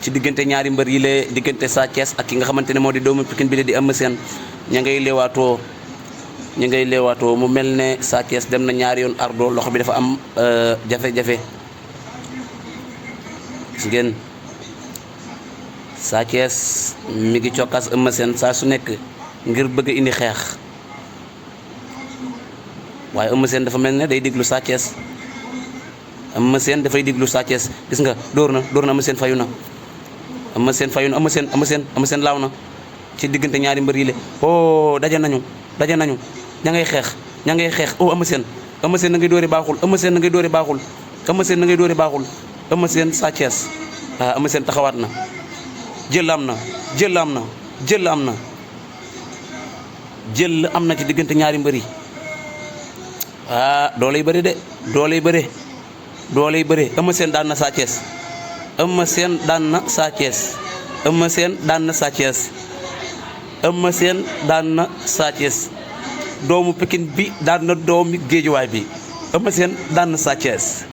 ci diggante ñaari mbër yi lee diggante Sa Thiès ak ki nga xamante ne moo di doomu Pikine bi di Eumeu Sène ña ngay leewaatoo mu mel ne Sa Thiès dem na ñaari yoon ardo loxo bi dafa am jafe-jafe gis ngeen Sa Thiès mi ngi cokkaas Eumeu Sène saa su nekk ngir bëgg a indi xeex waaye Eumeu Sène dafa mel ne day déglu Sa Thiès Eumeu Sène dafay déglu Sa Thiès gis nga dóor na Eumeu Sène fayu na Eumeu Sène laaw na ci diggante ñaari mbër yi le oh daje nañu ña ngay xeex oh Eumeu Sène na ngay dóore baaxul Eumeu Sène na ngay dóore baaxul Eumeu Sène Sa Thiès Eumeu Sène taxawaat na jël am na ci diggante ñaari mbër yi dooley bëre Eumeu Sène daan na Sa Thiès Eumeu Sène daan na Sa Thiès doomu Pikine bi daan na doomu Géejuwaay bi Eumeu Sène daan na Sa Thiès